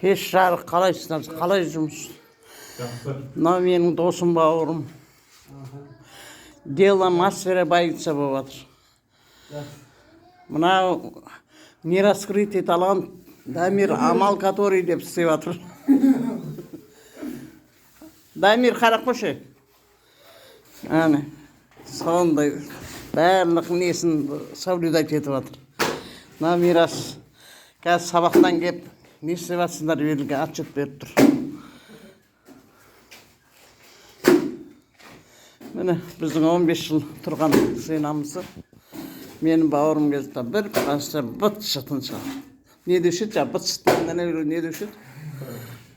Кеш жарық, қалайсыздар, қалай жұмыс? Жақсы. Мынау менің досым, бауырым. Дело мастера боится болып жатыр. Мынау нераскрытый талант Дамир, амал который деп істеп жатыр. Дамир, қарап қойшы. Әне, сондай барлық несін соблюдать етіп жатыр. Мына Мирас қазір сабақтан келіп, не істеп жатсыңдар, елге отчет беріп тұр. Міне, біздің 15 жыл тұрған стенамызды менің бауырым келді, бір баста быт шытын шығарды. Не деуші еді жаңағы, быт шытын не біреу не деуші еді,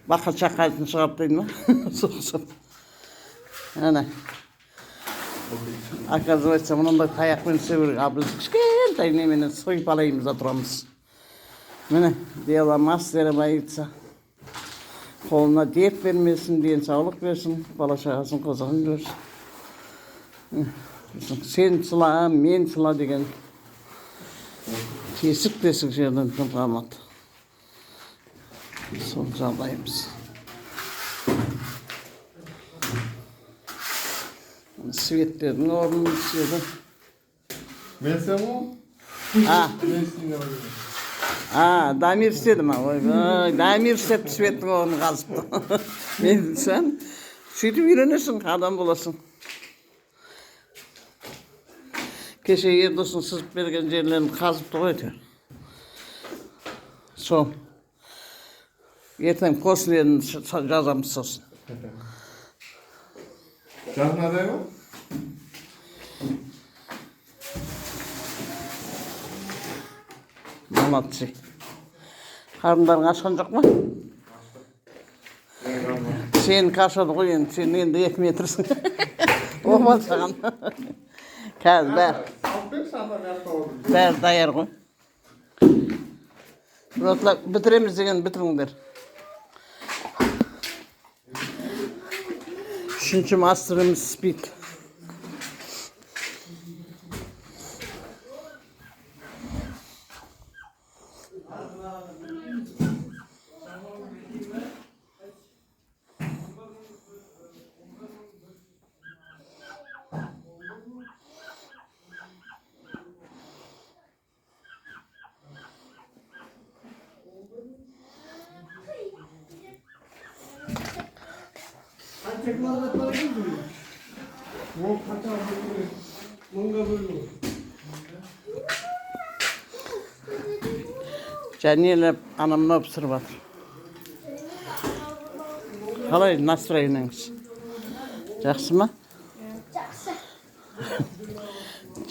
бақа шақайтын шығарды дейді ма, соғысып. Әне, оказывается, мынандай таяқпен істеу керек, а біз кішкентай неменен сыйпалаймыз да тұрамыз. Міне, дело мастера боится. Қолына дерт бермесін, денсаулық берсін, бала шағасын қызығын көрсін. Сен сыла, мен сыла деген тесік тесік жерден тым қалмады. Сол жағдайымыз. Светтердің орнын істеді. Мен сен ғой? А, Мен істейін деп отырмын. а, Дамир істеді ма? Ойбай, Дамир істепті, светтің орнын қазыпты. Мен сен сөйтіп үйренесің, адам боласың. Кеше Ердосың сызып берген жерлерін қазыпты ғой әйтеуір. Сол. Ертең косвенін жазамыз сосын. Жақын адай ма? Молодцы. Қарындарың ашқан жоқ па? Сенікі ашады ғой енді, сен енді 2 метрсің. Омал саған. Қазір бәрі, Салып берші, ана жақта отыр. бәрі даяр ғой. Біратла бітіреміз деген бітіріңдер. Үшінші мастеріміз спит. Қанша квадрат бар екен бұнда? Ол қанша бөлу? Мыңға бөлу. Жәнелі ана мынау пісіріп жатыр. Қалай настроениеңіз? Жақсы ма? Жақсы.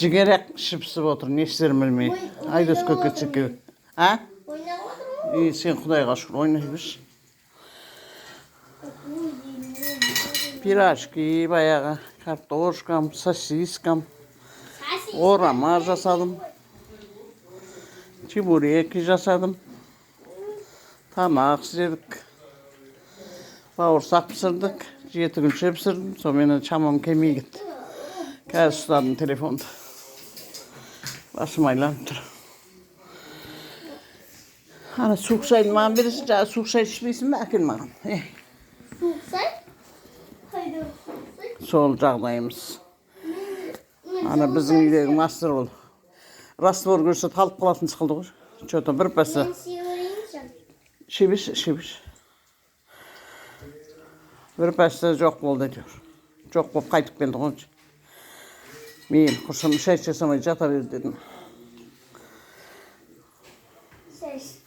Жігер ақ ішіп пісіп отыр, не істерін білмей. Айдос көкесі екеуі. А? Ойнап отырмын. И сен, құдайға шүкір, ойнай берші. Пирожки баяғы, картошкам, сосискам, орама жасадым. Чебуреки жасадым. Тамақ істедік. Бауырсақ пісірдік. Жеті күнше пісірдім. Сонымен шамам келмей кетті. Қазір ұстадым телефонды. Басым айланып тұр. Ана суық шайды маған бересің, жаңа суық шай ішпейсің бе? Әкел маған. Е, Суық шай? Қайда суық шай? Сол жағдайымыз. Ана біздің үйдегі мастер ол. Раствор көрсе талып қалатын сықылды ғой. Че-то бір пәсі. Мен іше берейінші. Іше берші, іше берші. Бір пәсі жоқ болды әйтеуір. Жоқ болып қайтып келді ғой. Мейлі, құрсын, шай іше салмай жата бер дедім. Шай ішіп.